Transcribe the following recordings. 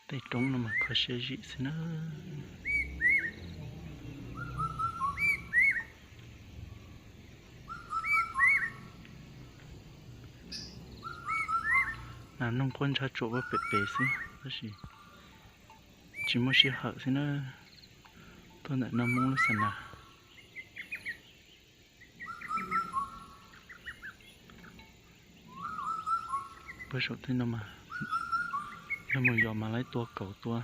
Tej roob no mas kho siab zim xwb na. Nas noog quaj ntshav tsuam ua pem pem xwb tab sis tsis muaj sij hawm xwb na. Tuaj ntawm Naj Hmoob lub xab nas. Puag saum tej no mas, yog mus yos mas lawv tua kaus tua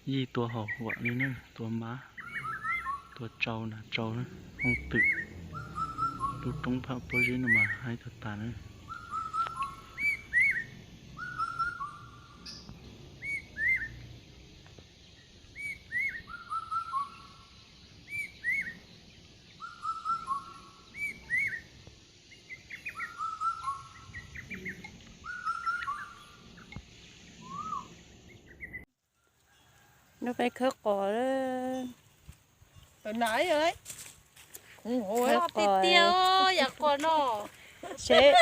yij tua haus huam li na, tua mab, tua tsau nas tsau, hooj twm. Lub roob pham pob zeb no mas haib tag tag na. Nub peb khawb qos. Khawb qos. Seb,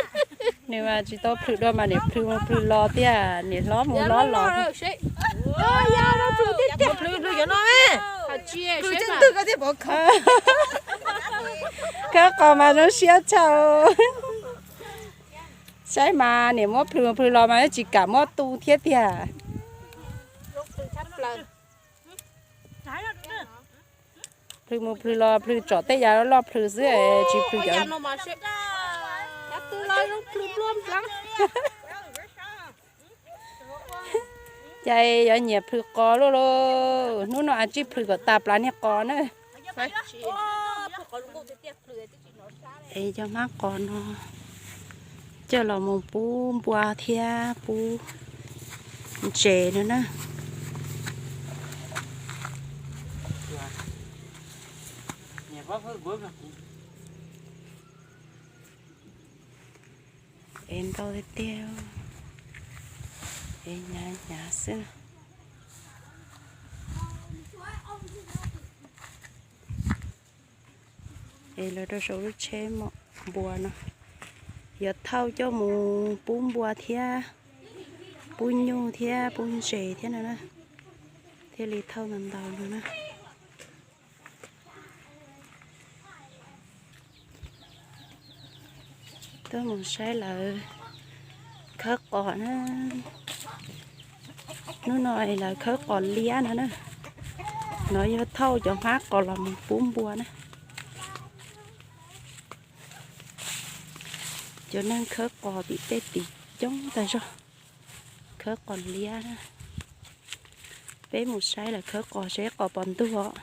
nws mas tsis tau plhws dua mas niam plhws mus plhws los tiag, niam hlob mus hlob los. Khawb qos mas zoo siab tshaj. Saib mas niam muab plhws mus plhws los mas tsis kam muab tu thiab tiag. Plhws mus plhws los plhws tsom tej yav loj plhws xwb es tsis plhws cov. Cas yuav nyiam plhws qos luaj lauj, hnub no a tsij plhws kom tas plaws niag qos na. Es cov hmab qos no coj los mus pub npua thiab pub ntses no na. Es ntau tiag tiag, es hnyav hnyav xwb. Es los rau saum lub tsheb mom npua no, yuav thauj coj mus pub npua thiab pub nyuj thiab pub ntses thiab no na, thiaj li thauj ntau ntau no na. Tuaj mus saib lawv khawb qos na. Hnub no lawv khawb qos liab no na. No yog thauj cov hmab qos los mus pub npua na. Cov neeg khawb qos tim tej tim coob tag zog, khawb qos liab na. Peb mus saib lawv khawb qos seb qos puas ntug os.